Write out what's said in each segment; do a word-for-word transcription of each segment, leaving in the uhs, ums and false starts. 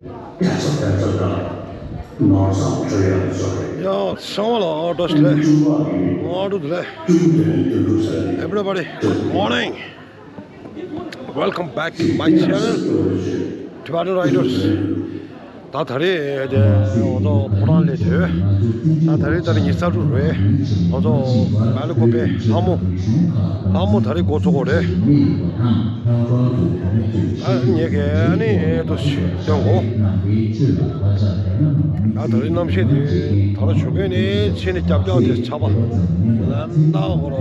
ཡ། ཚང་མ་ལ་བཀྲ་ཤིས་བདེ་ལེགས། བཀྲ་ཤིས་བདེ་ལེགས། Everybody, good morning. Welcome back to my channel, Tibetan Riders. ད་ད་རེས་དེ་འོ་ཐོ་ཕོ་བྲང་ལས་དོད། ད་ད་རེས་ད་རེས་ཉི་ཤུ་རྩ་དྲུག་རེད། འོ་ཐོ་བལ་ཀོ་པེ་ལྷ་མོ། ལྷ་མོ་ད་རེས་འགོ་ཚུགས་དགོས་རེད། ཨ་ངས་ཀྱི་ཨ་ནི་དུ་སྟོན་གོ། ད་ད་རེས་གནམ་གཤིས་དེ་ད་ལ་ཞོགས་ཀས་ནས་ཕྱི་ནས་རྒྱབ་ལྗོངས་དེ་ཆར་པ་ལན་ཏག་གོ་ར་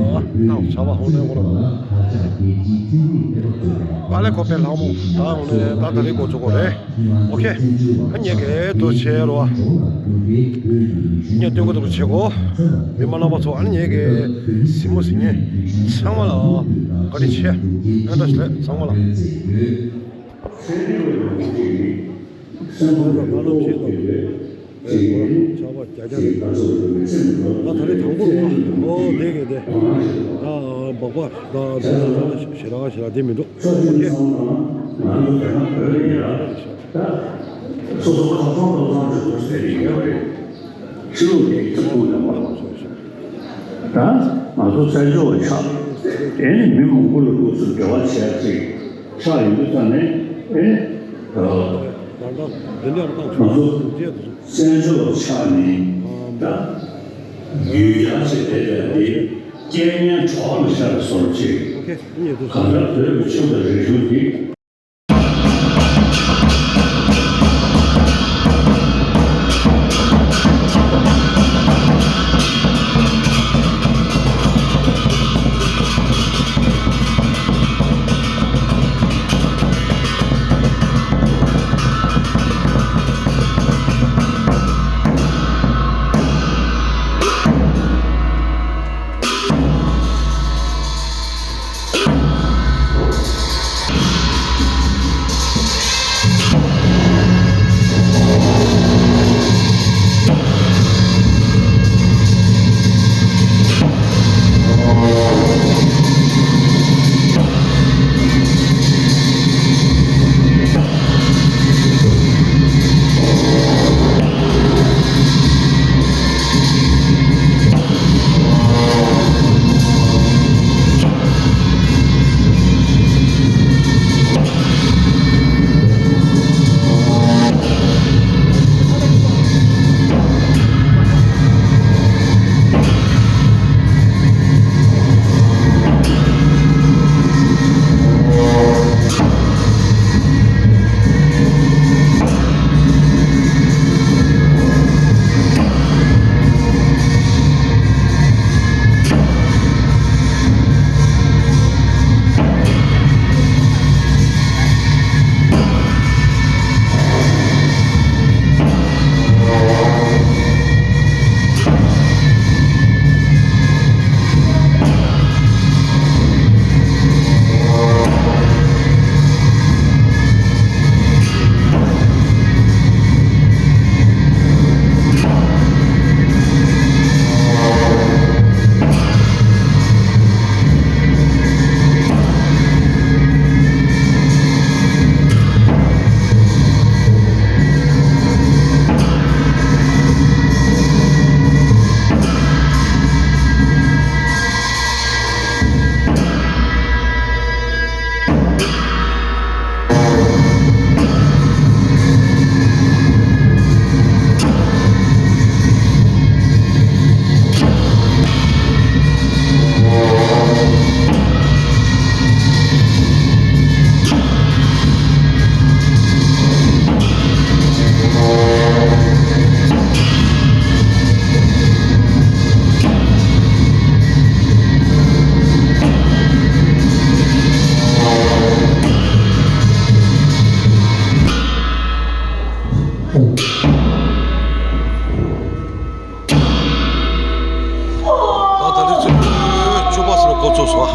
ཏག་ཆར་པ་ཧོ་ནས་གོ་ར། བལ་ཀོ་པེ་ལྷ་མོ་ད་འོ་ནས་ད་ད་རེས་འགོ་ཚུགས་དགོས་རེད། ཨོ་ཁེ། ཨ་ངས་ཀྱི་དུ་བྱེད་རོ། ངས་སྟོན་གོ་དུ་བྱེད་གོ། མི་མང་རྣམ་པ་ཚོ་ཨ་ནི་ངས་ཀྱི་གཟིགས་མོ་གཟིགས་མཁན་ཚང་མ་ལ་བཀའ་དྲིན་ཆེ། ཨ་འདྲ་ཞིག་ལས་ཚང་མ་ལ། ཆར་པ་རྒྱག་རྒྱག་རེད། ད་ད་རེས་དང་པོ་རེད་བ། ཨོ་དེ་གས་དེ། ད་སྦག་སྦག་ད་ད་ད་ཞེ་དྲག་ཞེ་དྲག་དེ་མི་འདུག་ཨོ་ཁེ། སོ་སོ་ཁ་སང་ཏོག་ཙམ་ཅིག་ཏུ་ཟེར་གྱི་ཡོད་རེད། ཕྱི་ལོགས་ནས་ཐུག་པོ་ཡོང་བ་ལ་སོགས་ཤིག་ད་ང་ཚོ་བཙན་བྱོལ་བ་ཆགས། དེ་ནི་མི་མང་པོ་ལ་ཐུགས་སུ་འབྲེལ་བ་བྱས་ཚེ་ཆགས་ཡོང་དུས་ཙམ་ནས་ཨེ། ད་ལྟ་འདི་འདྲ་ང་ཚོ་བཙན་བྱོལ་བ་ཆགས་ནས་ད་ཡུལ་ཡར་ཆེ་དེ་ལས་དེ་རྐྱེན་ངན་གྲོགས་ལ་ཤར་བཟོ་བྱེད་གང་ལྟར་བོད་ཀྱི་ཆོས་དང་རིག་གཞུང་འདི། ད་ད་རེས་ཚོ་ཆུ་བ་སོགས་འགོ་ཚུགས་སོང་།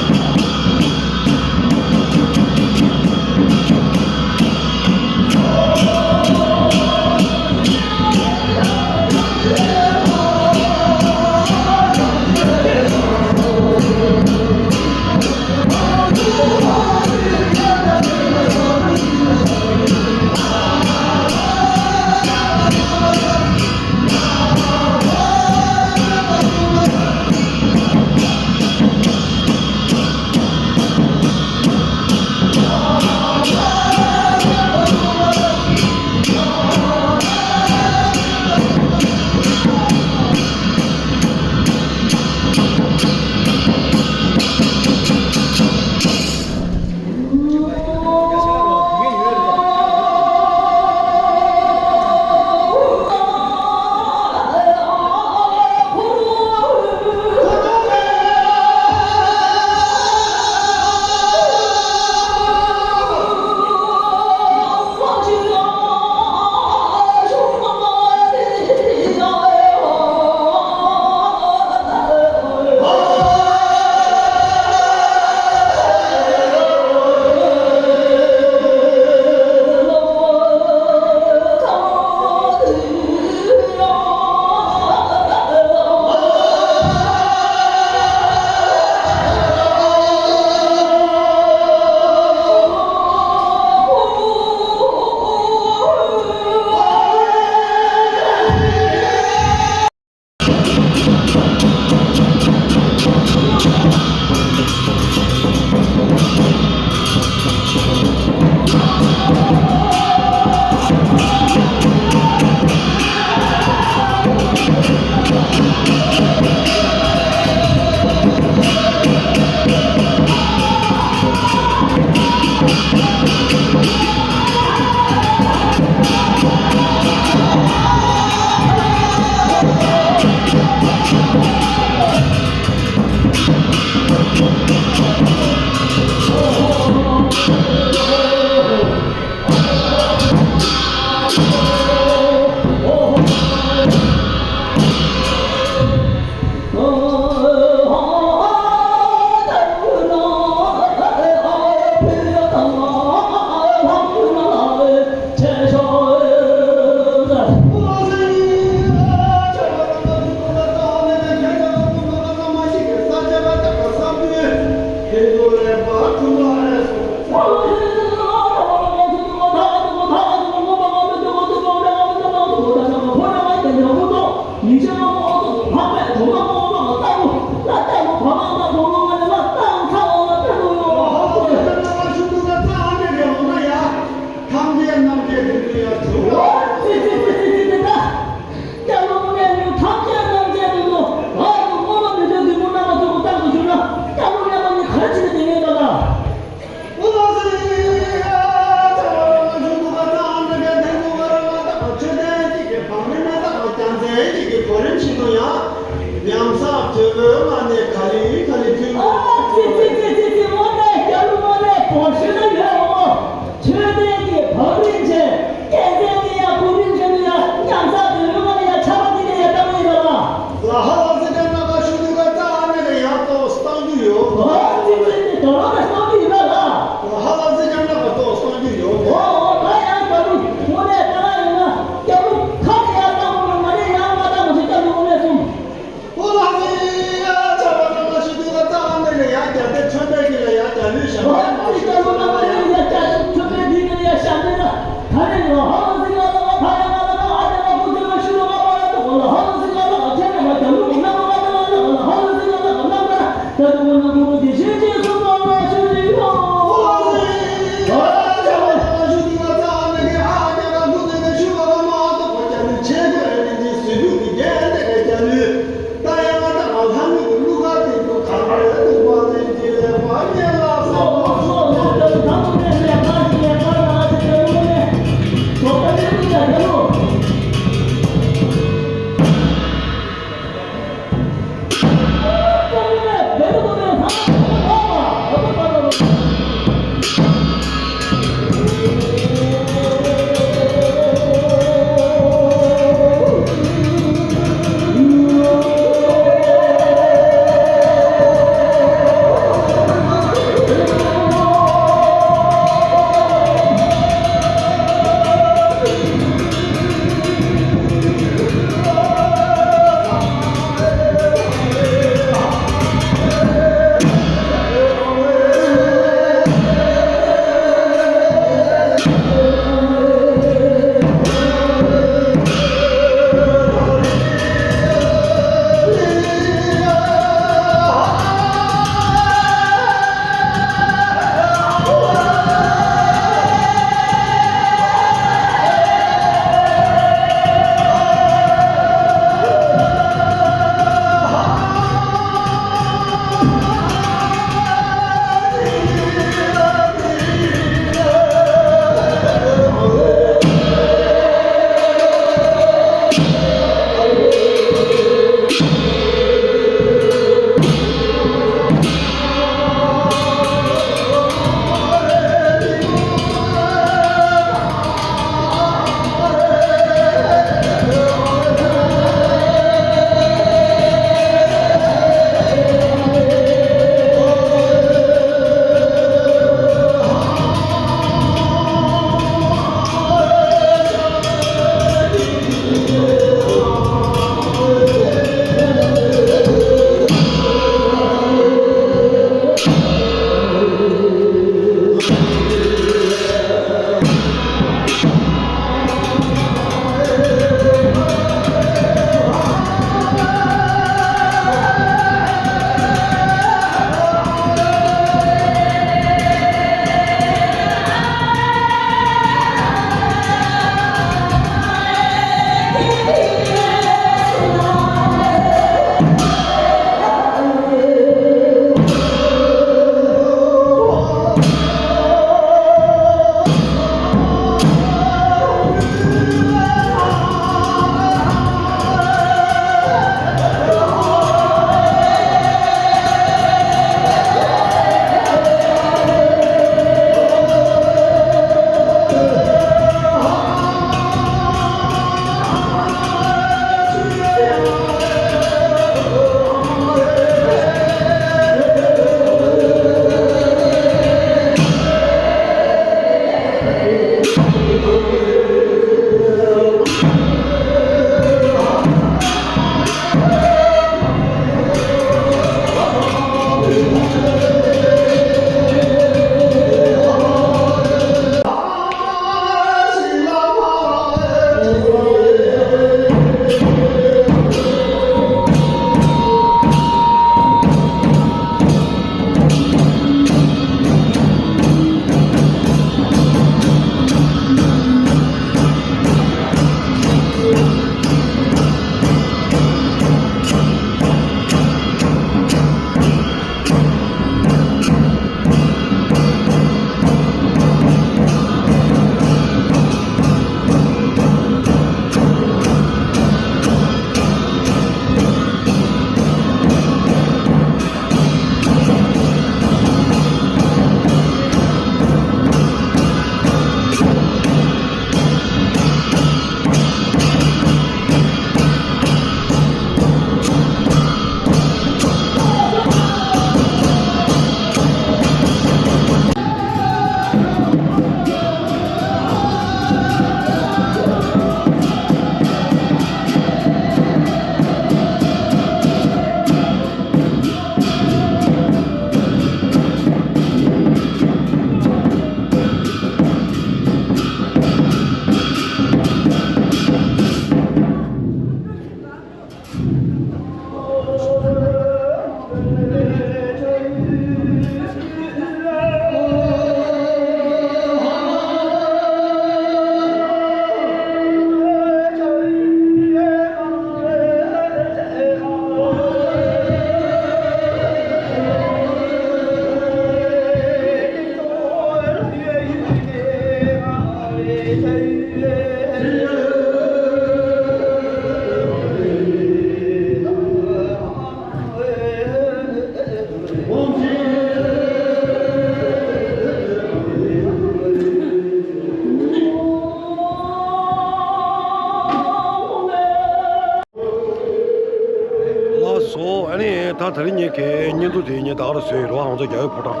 ངེད་ཀྱི་བརྙན་ཐུང་དེ་ངས་ད་ག་རང་བཟོས་ཡོད་རེད་བ། ང་ཚོ་རྒྱལ་བའི་ཕོ་བྲང་།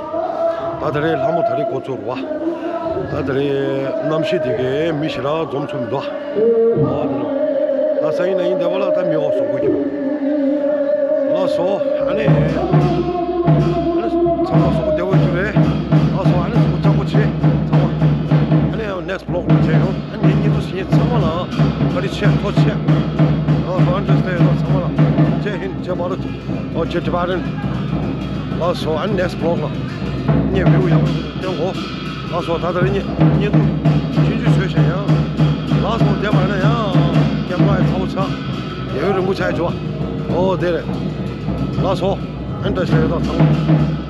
ད་དེ་རིང་ལྷ་མོ་ད་རེས་འགོ་བཙུགས་རེད་བ། ད་དེ་རིང་གནམ་གཤིས་དེ་གའི་མི་ཞེ་དྲག་འཛོམས་ཚུལ་མི་འདུག་བ། ཨོ་དེ་ལ། ད་སང་ཉིན་གནངས་ཉིན་འདི་པ་ལ་ད་མི་འོ་བཟོ་དགོས་ཀྱི་འདུག་ལགས་སོ། ཨ་ནི། ཨ་ནི་ཚང་མ་བཟོ་བདེ་བོ་ཞིག་རེད། ལགས་སོ། ཨ་ནི་བཟོ་ཅག་པོ་བྱེད་ཚང་མ། ཨ་ནི་next vlog་ལ་མཇལ་ཡོང་། ཨ་ནི་ངེད་ཀྱི་བརྙན་ཐུང་ཞིག་ཚང་མ་ལ་བཀའ་དྲིན་ཆེ། ཐུགས་རྗེ་ཆེ། ཨ་ཧྥན་ཌི་སི་ཊེ་ལ་ཚང་མ་ལ་ཇེ་ཧིན་ཇེ་བྷ་རད། ཨོ་ཇེ་ཊི་བྷ་རན། ལགས་སོ། ཨ་ནི་next vlog་ལ་ངས་བིའུ་ཡག་པོ་སྟོན་གོ། ལགས་སོ། ད་ལྟ་བརྙན་ཐུང་ཆུང་ཆུང་བཟོས་བཞག་ཡང་། ལགས་སོ། དེ་མ་ན་ཡང་ཀེམ་ར་ཡི་ཚ་བོ་ཚ། ཡ་ཡུ་རིང་པོ་ཆགས་བྱུང་བ། ཨོ་དེ་རེད། ལགས་སོ། ཨ་ནི་བཀྲ་ཤིས་བདེ་ལེགས་ཚང་མ།